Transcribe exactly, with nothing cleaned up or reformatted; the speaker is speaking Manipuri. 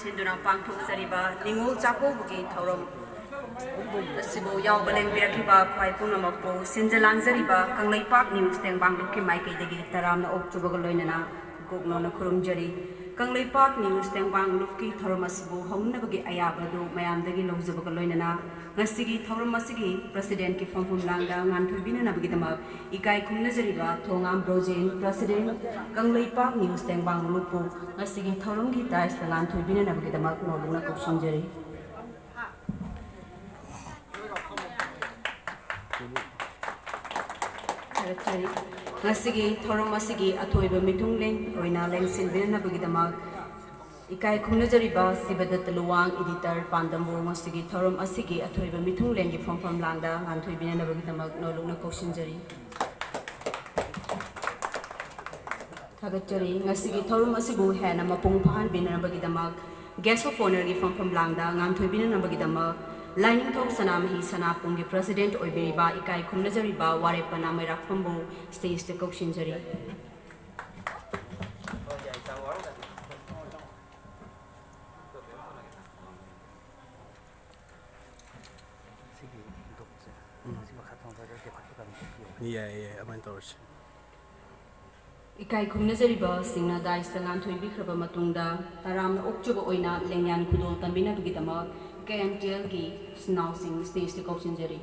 ꯁꯤꯟꯗꯨꯅ ꯄꯥꯡꯊꯣꯛꯆꯔꯤꯕ ꯅꯤꯉꯣꯜ ꯆꯥꯛꯀꯧꯕꯒꯤ ꯊꯧꯔꯝ ꯑꯁꯤꯕꯨ ꯌꯥꯎꯕ ꯂꯦꯡꯕꯤꯔꯛꯂꯤꯕ ꯈ꯭ꯋꯥꯏ ꯄꯨꯝꯅꯃꯛꯄꯨ ꯁꯤꯟꯖ ꯂꯥꯡꯖꯔꯤꯕ ꯀꯪꯂꯩꯄꯥꯛ ꯅ꯭ꯌꯨꯁ ꯇꯦꯡꯕꯥꯡ ꯂꯨꯞꯀꯤ ꯃꯥꯏꯀꯩꯗꯒꯤ ꯇꯔꯥꯝꯅ ꯑꯣꯛꯆꯕꯒ ꯂꯣꯏꯅꯅ ꯄꯨꯀꯣꯛꯅꯣꯅ ꯈꯨꯔꯨꯝꯖꯔꯤ꯫ ꯀꯪꯂꯩꯄꯥꯛ ꯅ꯭ꯌꯨꯁ ꯇꯦꯡꯕꯥꯡ ꯂꯨꯞꯀꯤ ꯊꯧꯔꯝ ꯑꯁꯤꯕꯨ ꯍꯧꯅꯅꯕꯒꯤ ꯑꯌꯥꯕ ꯑꯗꯨ ꯃꯌꯥꯝꯗꯒꯤ ꯂꯧꯖꯕꯒ ꯂꯣꯏꯅꯅ ꯉꯁꯤꯒꯤ ꯊꯧꯔꯝ ꯑꯁꯤꯒꯤ ꯄ꯭ꯔꯁꯤꯗꯦꯟꯠꯀꯤ ꯐꯝꯐꯝ ꯂꯥꯡꯗ ꯉꯥꯟꯊꯣꯏꯕꯤꯅꯅꯕꯒꯤꯗꯃꯛ ꯏꯀꯥꯏ ꯈꯨꯝꯅꯖꯔꯤꯕ ꯊꯣꯉꯥꯝ ꯕ꯭ꯔꯣꯖꯦꯟ, ꯄ꯭ꯔꯁꯤꯗꯦꯟꯠ, ꯀꯪꯂꯩꯄꯥꯛ ꯅ꯭ꯌꯨꯁ ꯇꯦꯡꯕꯥꯡ ꯂꯨꯞꯄꯨ ꯉꯁꯤꯒꯤ ꯊꯧꯔꯝꯒꯤ ꯗꯥꯏꯁꯇ ꯉꯥꯟꯊꯣꯏꯕꯤꯅꯅꯕꯒꯤꯗꯃꯛ ꯅꯣꯂꯨꯛꯅ ꯀꯧꯁꯤꯟꯖꯔꯤ꯫ ꯊꯥꯒꯠꯆꯔꯤ꯫ ꯉꯁꯤꯒꯤ ꯊꯧꯔꯝ ꯑꯁꯤꯒꯤ ꯑꯊꯣꯏꯕ ꯃꯤꯊꯨꯡꯂꯦꯟ ꯑꯣꯏꯅ ꯂꯦꯡꯁꯤꯟꯕꯤꯅꯅꯕꯒꯤꯗꯃꯛ ꯏꯀꯥꯏ ꯈꯨꯝꯅꯖꯔꯤꯕ ꯁꯤꯕꯗꯠꯇ ꯂꯨꯋꯥꯡ, ꯏꯗꯤꯇꯔ ꯄꯥꯟꯗꯝꯕꯨ ꯉꯁꯤꯒꯤ ꯊꯧꯔꯝ ꯑꯁꯤꯒꯤ ꯑꯊꯣꯏꯕ ꯃꯤꯊꯨꯡꯂꯦꯟꯒꯤ ꯐꯝꯐꯝ ꯂꯥꯡꯗ ꯉꯥꯟꯊꯣꯏꯕꯤꯅꯅꯕꯒꯤꯗꯃꯛ ꯅꯣꯂꯨꯛꯅ ꯀꯧꯁꯤꯟꯖꯔꯤ꯫ ꯊꯥꯒꯠꯆꯔꯤ꯫ ꯉꯁꯤꯒꯤ ꯊꯧꯔꯝ ꯑꯁꯤꯕꯨ ꯍꯦꯟꯅ ꯃꯄꯨꯡ ꯐꯥꯍꯟꯕꯤꯅꯅꯕꯒꯤꯗꯃꯛ ꯒꯦꯁ ꯑꯣꯐ ꯑꯣꯅꯔꯒꯤ ꯐꯝꯐꯝ ꯂꯥꯡꯗ ꯉꯥꯟꯊꯣꯏꯕꯤꯅꯅꯕꯒꯤꯗꯃꯛ ꯂꯥꯏꯅꯤꯡꯊꯧ ꯁꯅꯥꯃꯍꯤ ꯁꯅꯥꯄꯨꯝꯒꯤ ꯄ꯭ꯔꯁꯤꯗꯦꯟꯠ ꯑꯣꯏꯕꯤꯔꯤꯕ ꯏꯀꯥꯏ ꯈꯨꯝꯅꯖꯔꯤꯕ ꯋꯥꯔꯦꯞꯄ ꯅꯥꯃꯩꯔꯥꯛꯐꯝꯕꯨ ꯁ꯭ꯇꯦꯖꯇ ꯀꯧꯁꯤꯟꯖꯔꯤ꯫ ꯌꯥꯏ, ꯌꯥꯏ, ꯑꯗꯨꯃꯥꯏꯅ ꯇꯧꯔꯁꯤ꯫ ꯏꯀꯥꯏ ꯈꯨꯝꯅꯖꯔꯤꯕꯁꯤꯡꯅ ꯗꯥꯏꯁꯇ ꯉꯥꯟꯊꯣꯏꯕꯤꯈ꯭ꯔꯕ ꯃꯇꯨꯡꯗ, ꯇꯔꯥꯝꯅ ꯑꯣꯛꯆꯕ ꯑꯣꯏꯅ ꯂꯦꯡꯌꯥꯟ ꯈꯨꯗꯣꯜ ꯇꯝꯕꯤꯅꯕꯒꯤꯗꯃꯛ ꯀꯦ ꯑꯦꯝ ꯇꯤ ꯑꯦꯜꯒꯤ ꯁꯤꯟꯅꯥꯎꯁꯤꯡ ꯁ꯭ꯇꯦꯖꯇ ꯀꯧꯁꯤꯟꯖꯔꯤ꯫